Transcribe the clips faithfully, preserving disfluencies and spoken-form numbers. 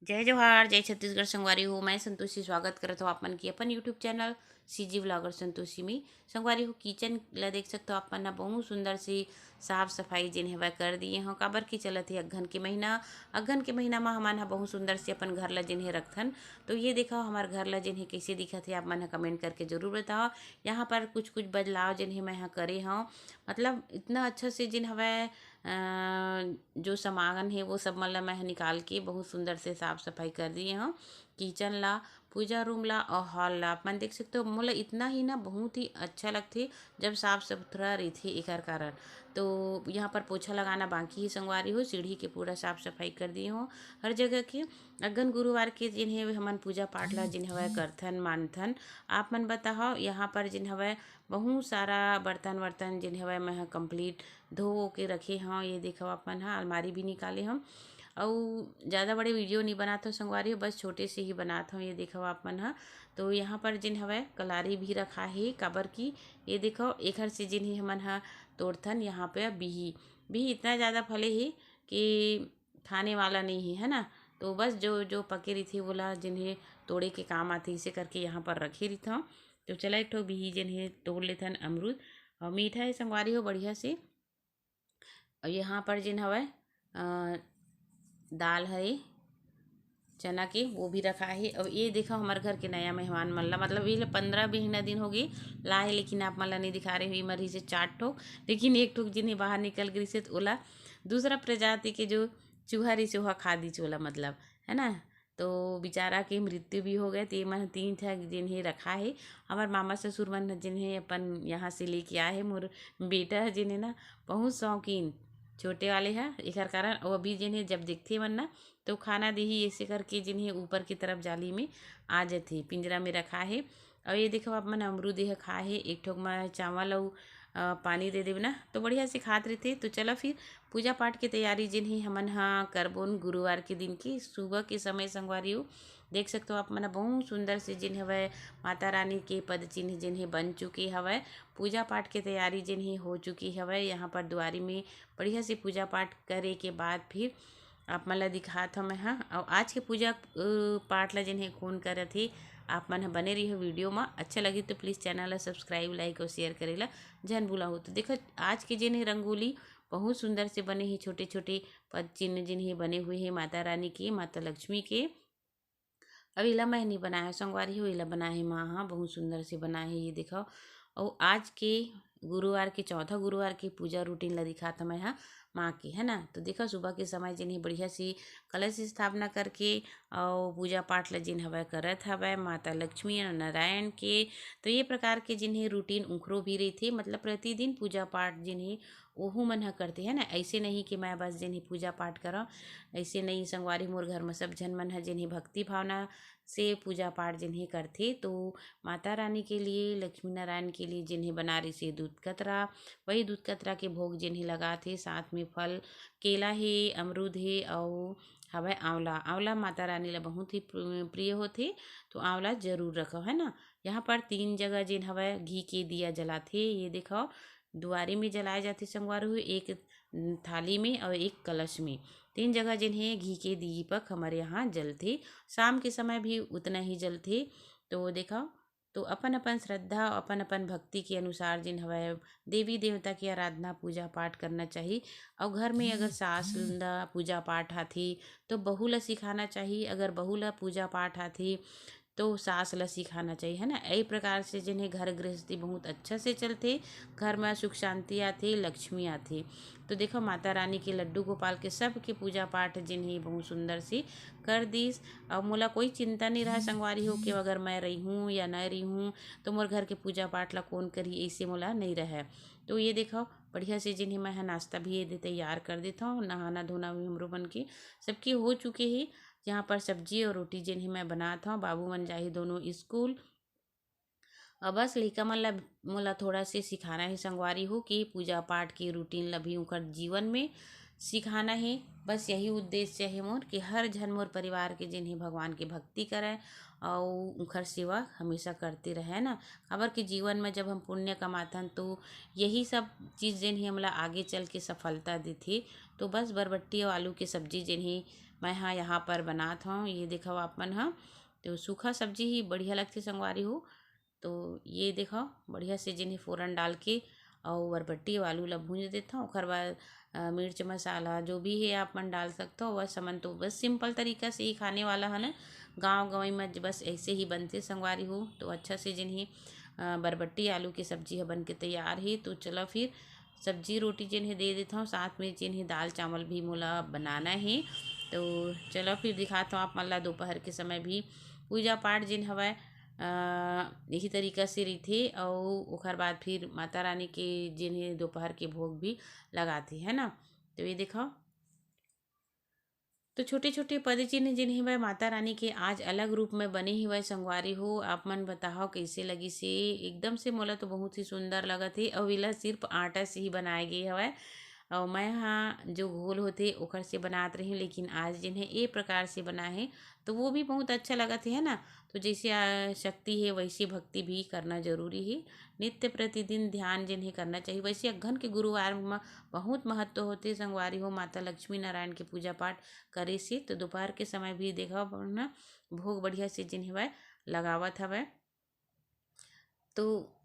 जय जोहार, जय छत्तीसगढ़ संगवारी हो। मैं संतोषी स्वागत करत हूँ आप मन के अपन YouTube channel CG vlogger Santoshi में। संगवारी हो, किचन ला देख सकते हो आप मन ह, बहुत सुंदर से साफ सफाई जेन हवय कर दिए हूँ। काबर कि चलत हे अगहन के महीना, अगहन के महीना में हमन ह बहुत सुंदर से अपन घर ला जेन हे रखथन। तो ये देखो हमार घर ला जेन हे कैसे दिखत हे, आप मन ह कमेंट करके जरूर बताओ। यहाँ पर कुछ कुछ बदलाव जेन हे मैं ह करे हूँ, मतलब इतना अच्छा से जेन हवय अ, जो सामान हे वो सब मन ला मैं ह निकाल के बहुत सुंदर से साफ सफाई कर दिए हूँ। किचन ला, पूजा रूम ला और हॉल ला आप मन देख सकते हो। मोला इतना ही ना बहुत ही अच्छा लगथे जब साफ सुथरा रहिथे, एकर कारण। तो यहाँ पर पोछा लगाना बाकी ही संगवारी हो, सीढ़ी के पूरा साफ सफाई कर दिए हूँ हर जगह के। अगहन गुरुवार के जिन हे हमन पूजा पाठ ला जिन हवय करथन मानथन। आप मन बताओ, यहाँ पर जिन हवय बहुत सारा बर्तन वर्तन जिन हवय मैं ह कंप्लीट धो के रखे हव। ये देखो आप मन ह, अलमारी भी निकाले हव। अउ ज़्यादा बड़े वीडियो नहीं बनात हव संगवारी हो, बस छोटे से ही बनात हव। ये देखो आप मन ह, तो यहाँ पर जिन हवय कलारी भी रखा हे, काबर कि ये देखो एखर से जिन ही हमन ह तोड़थन। यहाँ पे बिही, बिही इतना ज़्यादा फले हे कि खाने वाला नहीं है, है ना। तो बस जो जो पके रहिथे वोला जिन हे तोड़े के काम आथे, इसे करके यहाँ पर रखे रहिथव। तो चला एक ठो बिही जिन हे तोड़ लेथन अमरूद। और मीठा है संगवारी हो बढ़िया से। और यहाँ पर जिन हवय अ, दाल हरे चना के, वो भी रखा है। अब ये देखो हमारे घर के नया मेहमान मन ला, मतलब ये पंद्रह बीस दिन हो गए ला है, लेकिन आप मन ला नहीं दिखा रहे हुई मरी से चार ठो, लेकिन एक ठो जिन हे बाहर निकल गई से, तो ओला दूसरा प्रजाति के जो चूहा रही से ओहा खा दी चोला, मतलब, है ना। तो बेचारा के मृत्यु भी हो गए। तो ये मन तीन ठा जिन हे रखा है। हमार मामा ससुर मन जिन हे अपन यहाँ से लेके आए है। मोर बेटा ह जिन हे ना बहुत शौकीन, छोटे वाले ह, एकर कारण वो अभी जिन हे जब देखथे मन ना तो खाना देही, ऐसे करके जिन हे ऊपर की तरफ जाली में आ जाथे, पिंजरा में रखा है। और ये देखो आप मन अमरूद यह खा है, एक ठोक में चावल और अ, पानी दे देवे ना तो बढ़िया से खात रहिथे। तो चलो फिर पूजा पाठ के तैयारी जिन ही हमन ह करबोन गुरुवार के दिन की सुबह के समय संगवारी हो। देख सकते हो आप मन ह बहुत सुंदर से जिन हवय माता रानी के पद चिन्ह जिन ही बन चुके हवय। पूजा पाठ के तैयारी जिन ही हो चुकी हवय। यहाँ पर दुआरी में बढ़िया से पूजा पाठ करे के बाद फिर आप मन ला दिखात हव मैं ह। और आज के पूजा अ, पाठ ला जिन हे कौन करत हे, आप मन ह बने रहिए वीडियो में। अच्छा लगी तो प्लीज चैनल ला सब्सक्राइब, लाइक और शेयर करे ला झन भूला हो। तो देखो आज के जिन हे रंगोली बहुत सुंदर से बने हे, छोटे छोटे पद चिन्ह जिन हे बने हुए हे माता रानी के, माता लक्ष्मी के। अब इला मैं नहीं बनाया संगवारी हो, इला बनाए हे माँ ह, बहुत सुंदर से बनाए हे। ये देखो, और आज के गुरुवार के, चौथा गुरुवार के पूजा रूटीन ला दिखात हव मैं ह माँ के, है ना। तो देखो सुबह के समय जिन हे बढ़िया से कलश स्थापना करके और पूजा पाठ ला जिन हवय करत हवय माता लक्ष्मी और नारायण के। तो ये प्रकार के जिन हे रूटीन उखरो भी रहिथे, मतलब प्रतिदिन पूजा पाठ जिन हे ओहू मन ह करथे, है ना। ऐसे नहीं कि मैं बस जिन हे पूजा पाठ करव, ऐसे नहीं संगवारी, मोर घर में सब झन मन ह जिन हे भक्ति भावना से पूजा पाठ जिन हे करथे। तो माता रानी के लिए, लक्ष्मी नारायण के लिए जिन हे बना रहिसे दूध कतरा, वही दूध कतरा के भोग जिन हे लगाथे। साथ में फल, केला हे, अमरूद हे, अउ हवय आंवला। आंवला माता रानी ला बहुत ही प्र-, प्रिय होथे, तो आंवला जरूर रखव, है ना। यहाँ पर तीन जगह जिन हवय घी के दिया जलाथे, ये देखो दुआरी में जलाए जाथे संगवारी हो, एक थाली में और एक कलश में। तीन जगह जिन हे घी के दीपक हमारे यहाँ जलथे। शाम के समय भी उतना ही जलथे। तो देखो, तो अपन अपन श्रद्धा, अपन अपन भक्ति के अनुसार जिन हवय देवी देवता के आराधना पूजा पाठ करना चाही। और घर में अगर सास ला पूजा पाठ आथे तो बहू ला सिखाना चाही, अगर बहू ला पूजा पाठ आथे तो सास ला सिखाना चाही, है ना। यही प्रकार से जिन हे घर गृहस्थी बहुत अच्छा से चलथे, घर में सुख शांति आथे, लक्ष्मी आथे। तो देखो माता रानी के, लड्डू गोपाल के, सबके पूजा पाठ जिन हे बहुत सुंदर से कर दिस। और मोला कोई चिंता नहीं रहा संगवारी हो कि अगर मैं रही हूँ या न रही हूँ तो मोर घर के पूजा पाठ ला कौन करही, ऐसे मोला नहीं रहे। तो ये देखो बढ़िया से जिन हे मैं ह नाश्ता भी ये दे तैयार कर देत हव, नहाना धोना भी हमरो मन के सबके हो चुके हे। यहाँ पर सब्जी और रोटी जिन हे मैं बनात हव, बाबू मन जाही दोनों स्कूल। अब बस लइका मन ला मोला थोड़ा से सिखाना हे संगवारी हो कि पूजा पाठ के रूटीन ला भी उनकर जीवन में सिखाना हे। बस यही उद्देश्य हे मोर कि हर झन मोर परिवार के जिन हे भगवान के भक्ति करय अउ उनकर सेवा हमेशा करते रहे ना। काबर कि जीवन में जब हम पुण्य कमाथन तो यही सब चीज़ जिन हे हमला आगे चल के सफलता देथे। तो बस बरबट्टी अउ आलू के सब्जी जिन हे मैं हा यहाँ पर बनात हव। ये देखव आप मन ह, तो सूखा सब्जी ही बढ़िया लगथे संगवारी हो। तो ये देखव, बढ़िया से जेन हे फोरन डाल के अउ बरबट्टी अउ आलू ला भूंज देथव। ओखर बाद अ, मिर्च मसाला जो भी हे आप मन डाल सकथव। बस हमन तो बस सिंपल तरीका से ही खाने वाला हन, गाँव गंवई में बस ऐसे ही बनथे संगवारी हो। तो अच्छा से जेन हे अ, बरबट्टी आलू के सब्जी ह बन के तैयार हे। तो चलो फिर सब्जी रोटी जेन हे दे देथव, साथ में जेन हे दाल चावल भी मोला बनाना हे। तो चलो फिर दिखात हव आप मन ला दोपहर के समय भी पूजा पाठ जेन हवय अ, यही तरीका से रहिथे। अउ ओखर बाद फिर माता रानी के जेन हे दोपहर के भोग भी लगाथे, है ना। तो ये देखव, तो छोटे-छोटे पद चिन्ह जेन हेवय माता रानी के आज अलग रूप में बने हेवय संगवारी हो। आप मन बताहव कइसे लगिस हे? एकदम से मोला तो बहुत ही सुंदर लगत हे। अउ एला सिर्फ आटा से ही बनाए गे हवय। अउ मैं हा जो घोल होथे ओखर से बनात रही, लेकिन आज जेन हे ए प्रकार से बना हे, तो वो भी बहुत अच्छा लगत हे, है ना। तो जैसे आ, शक्ति हे वैसे भक्ति भी करना जरूरी हे। नित्य प्रतिदिन ध्यान जेन हे करना चाहिए। वैसे अगहन के गुरुवार म बहुत महत्व होथे संगवारी हो, माता लक्ष्मी नारायण के पूजा पाठ करे से। तो दोपहर के समय भी देखव अपन ह भोग बढ़िया से जेन हेवय लगावत हवय। तो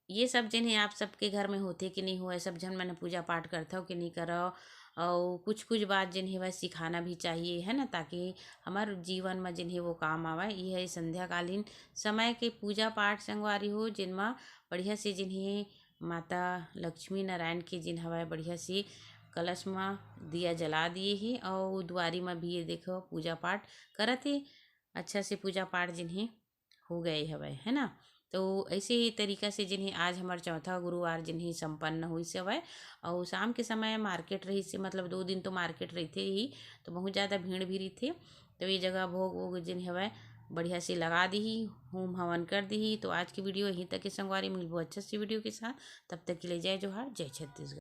ये सब जेन हे आप सबके घर में होथे कि नहीं होय, सब झन मन पूजा पाठ करथव कि नहीं करव, अउ कुछ कुछ बात जेन हेवय सिखाना भी चाहिए, है ना, ताकि हमार जीवन में जेन हे वो काम आवय। ये है संध्याकालीन समय के पूजा पाठ संगवारी हो, जेन म बढ़िया से जेन हे माता लक्ष्मी नारायण के जेन हवय बढ़िया से कलश म दिया जला दिए हे, अउ दुआरी म भी ये देखो पूजा पाठ करत हे। अच्छा से पूजा पाठ जेन हे हो गए हवय, है ना। तो ऐसे ही तरीका से जेन हे आज हमार चौथा गुरुवार जेन हे संपन्न होइस हवय। अउ शाम के समय मार्केट रहिस हे, मतलब दो दिन तो मार्केट रहिथे ही, तो बहुत ज़्यादा भीड़ भी रहिथे। तो ये जगह भोग वोग जेन हवय बढ़िया से लगा दिही, होम हवन कर दिही। तो आज की वीडियो यहीं तक के संगवारी, मिलबो अच्छा सी वीडियो के साथ। तब तक के लिए जय जोहार, जय छत्तीसगढ़।